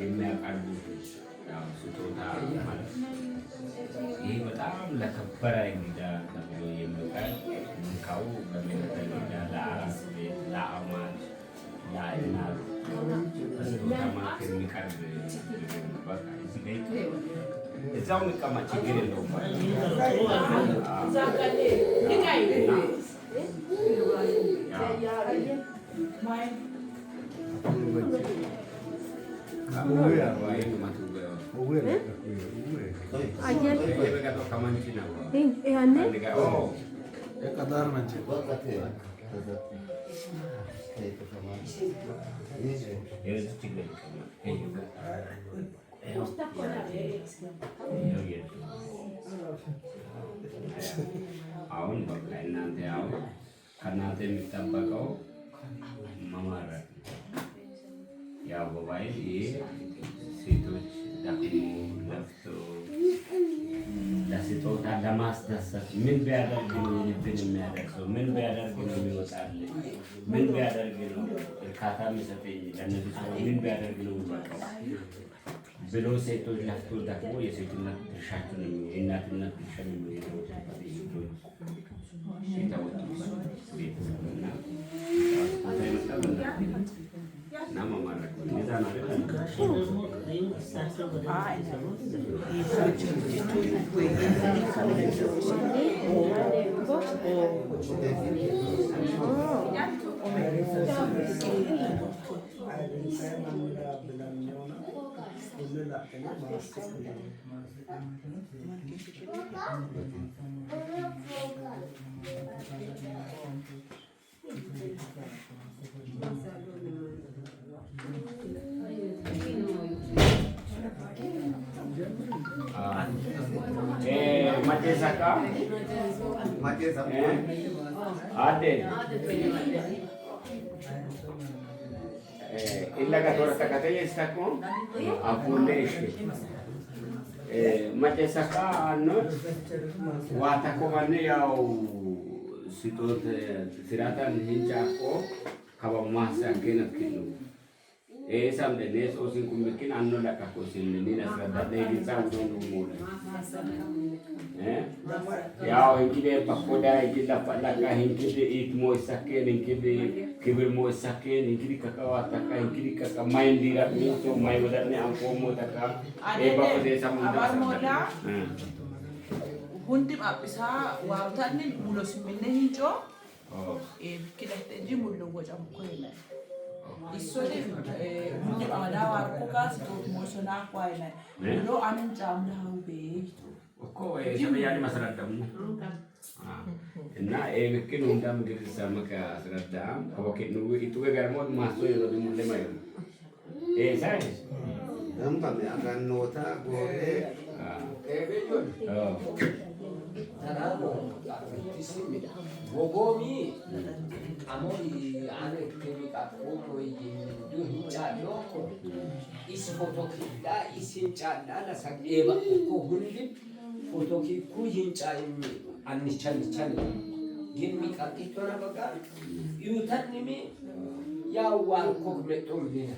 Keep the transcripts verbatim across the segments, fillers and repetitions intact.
የሚያቀርቡት ያው ስጦታ ማለት ነው። ይሄ በጣም ለከበረ እንግዳ ተብሎ የሚቀርብ እንካው በሚመጣ እንግዳ ለአራስ ቤት፣ ለአማች፣ ለእናት በስጦታ መልክ የሚቀርብ ምግብ ነው። በቃ እዚህ ጋር እዛው የሚቀመጥ ችግር የለውም። አሁን በቃ እናንተ ያው ከእናንተ የሚጠበቀው መመረቅ ነው። ያው በባህል ይሄ ሴቶች ደክሞ ለፍቶ ለስጦታ ለማስደሰት ምን ቢያደርግ ነው ልብን የሚያደርሰው? ምን ቢያደርግ ነው የሚወጣልኝ? ምን ቢያደርግ ነው እርካታ የሚሰጠኝ? ለእነዚህ ሰዎች ምን ቢያደርግ ነው የሚበቃው? ብሎ ሴቶች ለፍቶ ደክሞ የሴትነት ድርሻቸውን የሚ-፣ የእናትነት ድርሻ የሚወጡበት ሴቶች ሲተወጡ ቤት ነውና እና መማረክ ነው። እንደዛ ነው አይደል? Eh, mace saka? Mace saka? Eh? Ade. Eh, illa ga tora takateye sako? Afunde este. Eh, mace saka ano? Wata ko mane yaw sitot, eh, siratan hinca ko kaba masa kena kinu. Ee, samde ne so sin kumbikin anno laka ko sin ni na sirada de gi sa udo no mole. Ee? Yaw, hinki de bakko da, hinki lafa laka, hinki de it mo isaken, hinki de kibir mo isaken, hinki de kaka wataka, hinki de kaka main dira mi, so mai wadat ne ampo mo taka. Ee, bakko de sa mo da abar sa mola. Ee. Hundim apisa, wawtan ni mulo siminne hinco. Ee, bikki dhahte inji mulluwwacamko yene. Issoni, ee, mullu amada warko ka sitoot moosona kwa yene. Mullu amin caamda hawbe yito. Okko, ee, sabe yani masraddamu. Aa. Inna, ee, bikki nundam gidi samaka asradda. Kawake nuwi ituwe garmo maso yeno di mulle mayo. Ee, sai. Damba me agannoota goore. Aa. Ee, beyon. Oo. Tanamo, tisimi. Gogomi. Amori, ane, kemi, kakomo, yi, du, hinca, loko. Is foto kidda, is hinca, dana, sa, eba, ko, hundi. Foto ki ku hinca, imi, anni, cani, cani. Gin mi, kakitona, baga. Yutan, nimi. Yaw, war kok meto minina.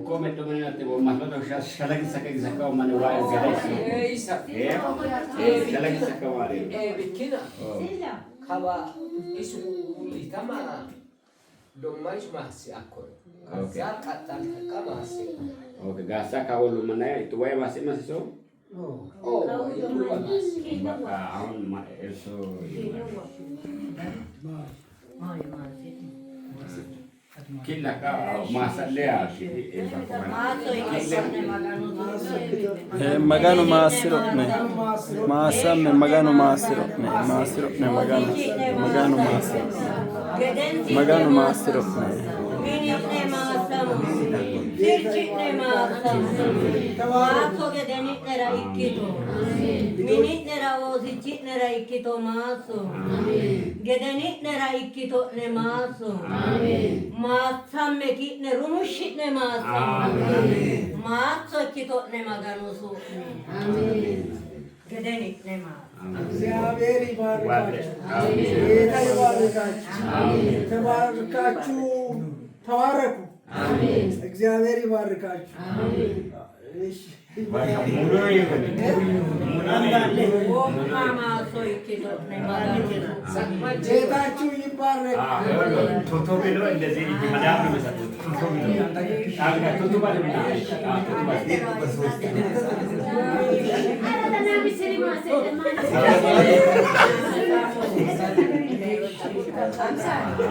Kok meto minina te, wo mahlo to sha-, shalagi sakagi sakka, mane wa gada. Ee, isa. Ee? Ee, shalagi sakka ware. Ee, bikina. Oo. Kaba, isu, litama. Domma is mahsi akol. Okay. Gasa katal ka mahsi. Okay, gasa ka wolo mana ya, itu waya mahsi mahsi so? Oo, itu waya mahsi. Maka awn ma-, eso, killa ka, masa lea, ki, eh, eh, maganu masiro'ne. Masamme maganu masiro'ne. Masiro'ne maganu. Maganu masiro'ne. Maganu masiro'ne. Mini'ne maasamu. Sirchi'ne maasamu. Maaso gedeni'nera ikkito. Mini'nera oosichi'nera ikkito maaso. Gedeni'nera ikkito'ne maaso. Maasamme ki'ne rumushi'ne maasamu. Maaso ikkito'ne maganu su'mi. Gedeni'ne maasamu. እግዚአብሔር ይባርካችሁ። ጌታ ይባርካችሁ። ተባርካችሁ ተባረኩ። አሜን። እግዚአብሔር ይባርካችሁ። አሜን። እሺ። በቃ ሙሉ ይሁን። ሙሉ ይሁን። ጌታችሁ ይባረክ። አዎ፣ ቶቶ ብሎ እንደዚህ እጅ መዳፍ ነው የሚሰጡት። ቶቶ ብሎ። አዎ፣ ቶቶ ባለ ምናምን። አዎ፣ ቶቶ ባለ።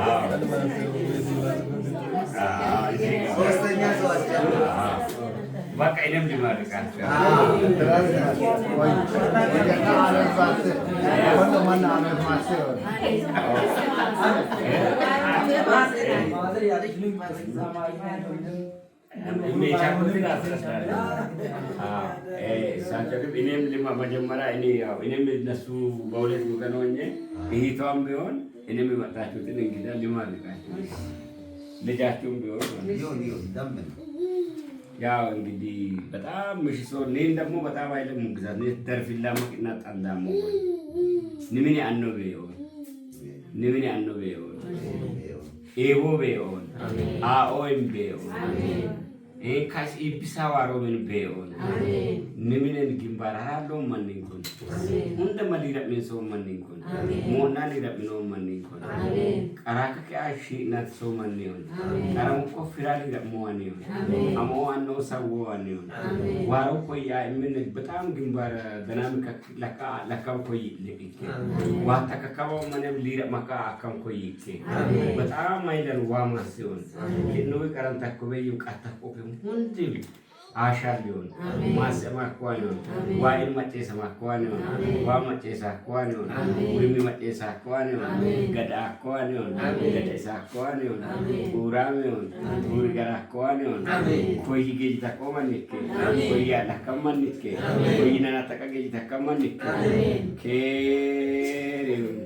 አዎ፣ እዚህ ጋር። ሶስተኛ ሰው አስቀምጥ። አዎ። በቃ እኔም ልመርቃቸው። እሳቸው ግን እኔም ልማ-፣ መጀመሪያ እኔ ያው እኔም እነሱ በሁለት ወገን ሆኜ እህቷም ቢሆን እኔም የመጣችሁትን እንግዳ ልመርቃችሁ። ልጃችሁም ቢሆን ማለት ነው። ይሁን፣ ይሁን፣ ለምን? ያው እንግዲህ በጣም ምሽሶ እኔን ደግሞ በጣም አይልም ሙግዛት፣ እኔ ደርፊላ መቅና ጣንዳሞ። ንምን ያኖ ቤዮን? ንምን ያኖ ቤዮን? ኤቦ ቤዮን? አሜን። አኦይም ቤዮን? አሜን። ኤንካስ ኢብሳ ዋሮምን ቤዮን? አሜን። ንምንን ግንባር አራሎም ማንንኩን? አሜን። ሁንደማ ሊረምን ሰው ማንንኩን? አሜን። ሞና ሊረምኖ ማንንኩን? አሜን። ቀራከ ከያ ሺናት ሰው ማንዮን? አሜን። ቀረምኮ ፊራሊ ደግሞ ዋንዮን? አሜን። አሞ ዋኖ ሰው ዋንዮን? አሜን። ዋሮ ኮያ እምን በጣም ግንባር ደናም ከ-፣ ለካ፣ ለካም ኮይ ልቅቄ። አሜን። ዋታ ከካባው መነም ሊረመካ አካም ኮይ ይቄ። አሜን። በጣም አይለን ዋማ ሲሆን። አሜን። ኪኖ ቀረም ተኮበዩ ቃታ ኮከም ሁንድም አሻል ይሁን። አሜን። ማሰማ አኳን ይሁን። አሜን። ዋይን መጤሰማ አኳን ይሁን። አሜን። ዋ መጤሳ አኳን ይሁን። አሜን። ውርሚ መጤሳ አኳን ይሁን። አሜን። ገዳ አኳን ይሁን። አሜን። ገዴሳ አኳን ይሁን። አሜን። ኡራም ይሁን። አሜን። ኡርገራ አኳን ይሁን። አሜን። ኮይ ጌጅ ተቆመንኬ። አሜን። ኮይ ያለከመንኬ። አሜን። ኮይ ነና ተቀ ጌጅ ተቀመንኬ። አሜን። ኬር ይሁን።